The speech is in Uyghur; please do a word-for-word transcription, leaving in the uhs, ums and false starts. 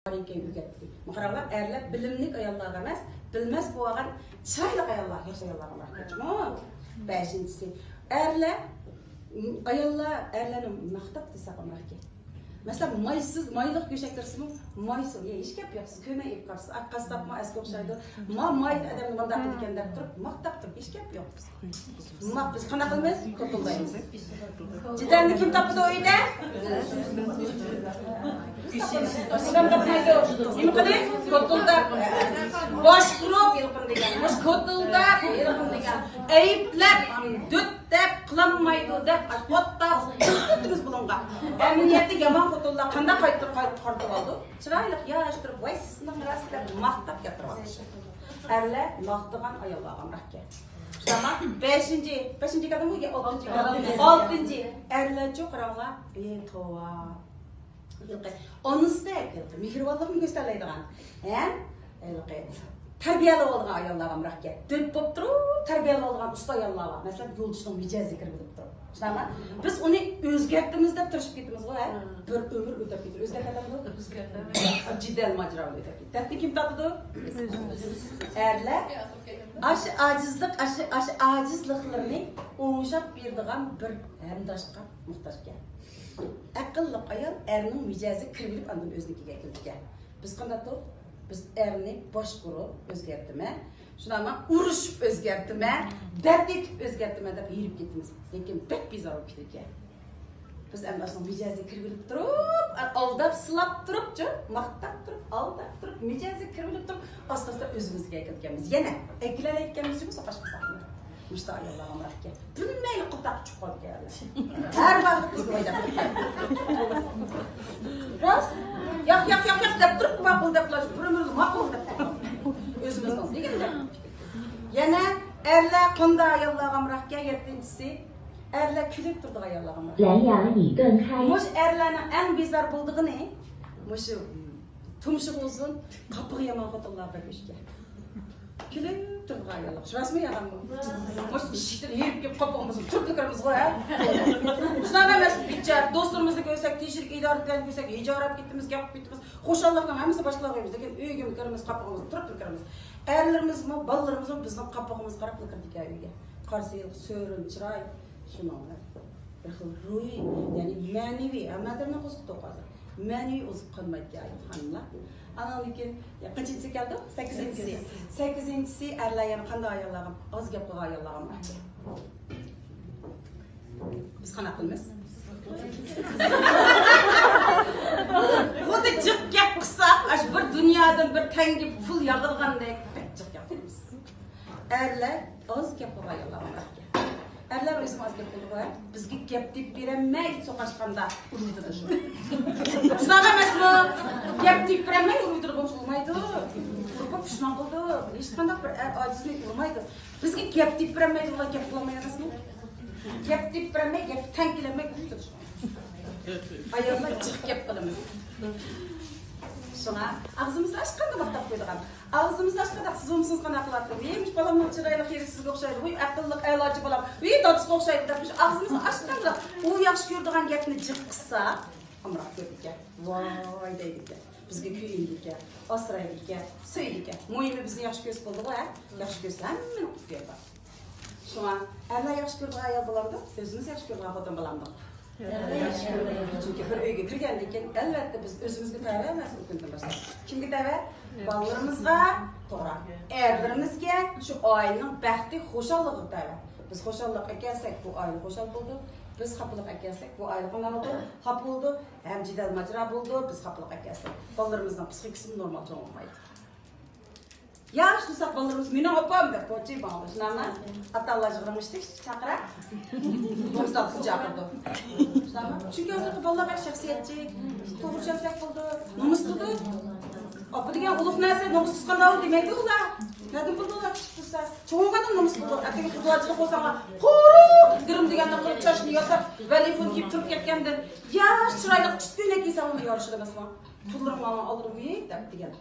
ئۆگەتتى. قاراڭلار، ئەرلەر بىلىملىك ئاياللارغا ئەمەس، بىلمەس بولغان چىرايلىق ئاياللار، ياخشى ئاياللارغا ئامراق ئىكەن. بەشىنچىسى، ئەرلەر، ئاياللار، ئەرلەرنى ماختاپ دېسەك ئامراق ئىكەن. مەسىلەن، مايسىز، مايلىق گۆشەك بېرسىمۇ، مايسىز، يە، ھېچ گەپ يوق، سىز كۆرمەي ئېلىپ قاپسىز، ئا، قاسساپمۇ ئەسكە ئوخشايدۇ، ما، ماي ئادەمنى مۇنداق قىلىدىكەن دەپ تۇرۇپ، ماختاپ تۇرۇپ، ھېچ گەپ يوق. ما، بىز قانداق قىلىمىز؟ كوتۇلدايمىز. جېدەلنى كىم تاپىدۇ ئۆيدە؟ ئادەم تاپمايدۇ. نېمە قىلىڭ؟ كوتۇلداپ، باش ئۇرۇپ، مۇشۇ كوتۇلداپ، ئەيىبلەپ، دۆت دەپ، قىلالمايدۇ دەپ، ئوتتا ئۆتتىڭىز بۇنىڭغا. ئەمەلىيەتتە يامان خوتۇنلار قانداق قايتۇرۇپ قايتۇرۇپ قارىتىۋالىدۇ؟ چىرايلىق ياش تۇرۇپ، ۋاي سىزنىڭ راست دەپ ماختاپ گەپلىرىۋالىدۇ. ئەرلەر ماختىغان ئاياللارغا ئامراق ئىكەن. شۇنداقمۇ؟ بەشىنچى، بەشىنچى كەلدىمۇ؟ ئالتىنچى، ئالتىنچى. ئالتىنچى. ئەرلەرچۇ قاراڭلار، ئى توۋا. ھېلىقى ئانىسىدەك، ھېلىقى مېھرىبانلىقنى كۆرسىتەلەيدىغان ھەم ھېلىقى تەربىيەلەپ ئالغان ئاياللارغا ئامراق ئىكەن. دۆت بولۇپ تۇرۇپ تەربىيەلەپ ئالغان ئۇستا ئاياللار بار. مەسىلەن، يولدىشىنىڭ مىجەزىگە كىرىپ بولۇپ تۇرۇپ. شۇنداقمۇ؟ بىز ئۇنى ئۆزگەرتىمىز دەپ تىرىشىپ كېتىمىزغۇ، ھە؟ بىر ئۆمۈر ئۆتەپ كېتىدۇ. ئۆزگەرتەلەمدۇ؟ ئۆزگەرتەلمەيدۇ. جېدەل ماجىرا ئۆتەپ كېتىدۇ. دەردنى كىم تارتىدۇ؟ ئەرلەر. ئاشۇ ئاجىزلىق، ئاشۇ، ئاشۇ ئاجىزلىقلىرىنى ئوڭشاپ بېرىدىغان بىر ھەمداشقا موھتاج ئىكەن. ئەقىللىق ئايال ئەرنىڭ مىجەزىگە كىرىۋېلىپ، ئاندىن ئۆزىنىڭكىگە كېلىدىكەن. بىز قانداق تۇرۇپ؟ بىز ئەرنى باشقۇرۇپ ئۆزگەرتىمەن، شۇنداقمۇ ئۇرۇشۇپ ئۆزگەرتىمەن، دەرد ئېيتىپ ئۆزگەرتىمەن دەپ ھېرىپ كېتىمىز. لېكىن بەك بىزار بولۇپ كېتىدىكەن. بىز ئەمدى ئاشۇنىڭ مىجەزىگە كىرىۋېلىپ تۇرۇپ، ئالداپ، سىلاپ تۇرۇپچۇ، ماختاپ تۇرۇپ، ئالداپ تۇرۇپ، مىجەزىگە كىرىۋېلىپ تۇرۇپ، ئاستا-ئاستا ئۆزىمىزگە كېلىدىكەنمىز. يەنە ئەكېلەلەيدىكەنمىز جۇمۇ سوقاشقا ساقلىنىپ. مۇشۇنداق ئاياللار ئامراق ئىكەن. بىلمەيلا قىلتاق ئۇچۇپ قالىدىكەن ئەرلەر. ھەر ۋاقىت بىزگە ھويلاپ كەتكەن. راست. ياق، ياق، ياق، ياق دەپ تۇرۇپ، ماقۇل دەپ، بىر ئۆمۈرلۈك ماقۇل دەپ. ئۆزىمىزنىڭ دېگەندەك. يەنە ئەرلەر قانداق ئاياللارغا ئامراق ئىكەن؟ يەتتىنچىسى، ئەرلەر كۈلۈپ تۇرىدىغان ئاياللارغا ئامراق. مۇشۇ ئەرلەرنىڭ ئەڭ بىزار بولىدىغىنى، مۇشۇ تۇمشۇقى ئۇزۇن، قاپىقى يامان خوتۇنلار بەك ئۆچكە. كۈلۈپ تۇرىدىغان ئاياللار. شۇ راستمۇ يالغانمۇ؟ مۇشۇ ئىشىكتىن ھېرىپ كېلىپ قاپىقىمىزنى تۈرتۈپ كىرىمىزغۇ، ھە؟ شۇنداق ئەمەس، بىچارە دوستلىرىمىزنى كۆرسەك، تىنچلىق ئىدارىلىرىنى كۆرسەك، ھىجايراپ كېتىمىز، گەپ قىلىپ كېتىمىز. خۇشاللىقنىڭ ھەممىسى باشقىلارغا بېرىمىز، لېكىن ئۆيگىمۇ كىرىمىز، قاپىقىمىزنى تۈرۈپ كىرىمىز. ئەرلىرىمىزمۇ، بالىلىرىمىزمۇ بىزنىڭ قاپىقىمىزغا قاراپلا كىرىدىكەن ئۆيگە. قارىسا، ھېلىقى سۆرۈن چىراي، شۇنىڭ بىلەن بىر خىل روھىي، يەنى مەنىۋى، ھەممە ئادەمنىڭ قوزغىتىدۇ ھازىر. مەنىۋى ئوزۇق قالمايدىكەن خانىملار. ئانىڭدىن كېيىن، يا، قانچىنچىسى كەلدۇق؟ سەككىزىنچىسى. سەككىزىنچىسى، ئەرلەر يەنە قانداق ئاياللارغا، ئاز گەپ قىلغان ئاياللارغا ئامراق. بىز قانداق قىلىمىز؟ خۇددى جىق گەپ قىلساق، ئاشۇ بىر دۇنيادىن بىر تەڭگە پۇل ياغىدىغاندەك بەك جىق گەپ قىلىمىز. ئەرلەر ئاز گەپ قىلغان ئاياللار ئامراق ئىكەن. ئەرلەر ئۆزىمۇ ئاز گەپ قىلىدىغۇ، ھە؟ بىزگە گەپ تېپىپ بېرەلمەي سوقاشقاندا ئۇرۇۋېتىدۇ شۇ. شۇنداق ئەمەسمۇ؟ گەپ تېپىپ بېرەلمەي ئۇرۇۋېتىدۇ، بولمىسا ئۇرمايدۇ. ئۇرۇپ پۇشمان قىلىدۇ. ھېچقانداق بىر ئەر ئاجىزنى ئۇرمايدۇ. بىزگە گەپ تېپىپ بېرەلمەيدۇ، ئۇلار گەپ قىلالماي ئەمەسمۇ؟ گەپ تېپىپ بېرەلمەي، گەپكە تەڭ كېلەلمەي ئۇرۇپ تۇرۇشقان. ئاياللار جىق گەپ قىلىمىز. شۇڭا ئاغزىمىزنى ئاچقاندا ماختاپ قويىدىغان. ئاغزىمىزنى ئاچقاندا، سىز بولمىسىڭىز قانداق قىلاتتى؟ ۋىي، مۇشۇ بالامنىڭ چىرايلىق يېرى سىزگە ئوخشايدۇ. ۋىي، ئەقىللىق، ئەلاچى بالام. ۋىي، دادىسىغا ئوخشايدۇ دەپ، مۇشۇ ئاغزىمىزنى ئاچقاندا، ئۇ ياخشى كۆرىدىغان گەپنى جىق قىلسا، ئامراق كۆرىدىكەن. ۋاي دەيدىكەن. بىزگە كۆيۈنىدىكەن، ئاسرايدىكەن، سۆيىدىكەن. مۇھىمى بىزنى ياخشى كۆرسە بولدىغۇ، ھە؟ ياخشى كۆرسە ھەممىنىڭ ئۈستىگە بار. شۇڭا ئەرلەر ياخشى كۆرىدىغان ئايال بولامدۇ؟ ئۆزىمىز ياخشى كۆرىدىغان خوتۇن بولامدۇ؟ چۈنكى بىر ئۆيگە كىرگەندىن كېيىن، ئەلۋەتتە، بىز ئۆزىمىزگە تەۋە ئەمەس، ئۇ كۈندىن باشلاپ. كىمگە تەۋە؟ بالىلىرىمىزغا، توغرا. ئەرلىرىمىزگە، شۇ ئائىلىنىڭ بەختى، خۇشاللىقىغا تەۋە. بىز خۇشاللىق ئەكەلسەك، بۇ ئائىلە خۇشال بولىدۇ. بىز خاپىلىق ئەكەلسەك، بۇ ئائىلە قانداق بولىدۇ؟ خاپا بولىدۇ. ھەم جېدەل ماجىرا بولىدۇ، بىز خاپىلىق ئەكەلسەك. بالىلىرىمىزنىڭ پسىخىكىسىمۇ نورمال چوڭ بولمايدۇ. ياخشى دېسەك، بالىلىرىمىز مېنىڭ ئاپام دەپ، بۇ چىباڭدا شۇنداقمۇ؟ ئاتا-ئانىلار يىغىلىشتى، چاقىرا. تومسال پۇل چاقىرىدۇ. شۇنداقمۇ؟ چۈنكى ھازىرقى بالىلار بەك شەخسىيەتچى، توغرا چۈشەنسەك بولىدۇ، نومۇس قىلىدۇ. ئاپا دېگەن ئۇلۇغ نەرسە، نومۇسسىز قانداق دېمەيدۇ ئۇلار. نەدىن بىلىدۇ ئۇلار كىچىك تۇرسا؟ چوڭ بولغاندا نومۇس قىلىدۇ. ئەتىگەن قىزلارچىلىق بولساڭلار، قۇرۇق گىرىم دېگەندەك قىلىپ چاچنى ياساپ، ۋەلىفۇن كىيىپ تۇرۇپ كەتكەندىن، ياش چىرايلىق چۈشكۈنە كىيسەڭ ئۇنى يارىشىدۇ ئەمەسمۇ؟ پۇللىرىڭ ماڭا ئالدۇرمىيىڭ دەپ دېگەن.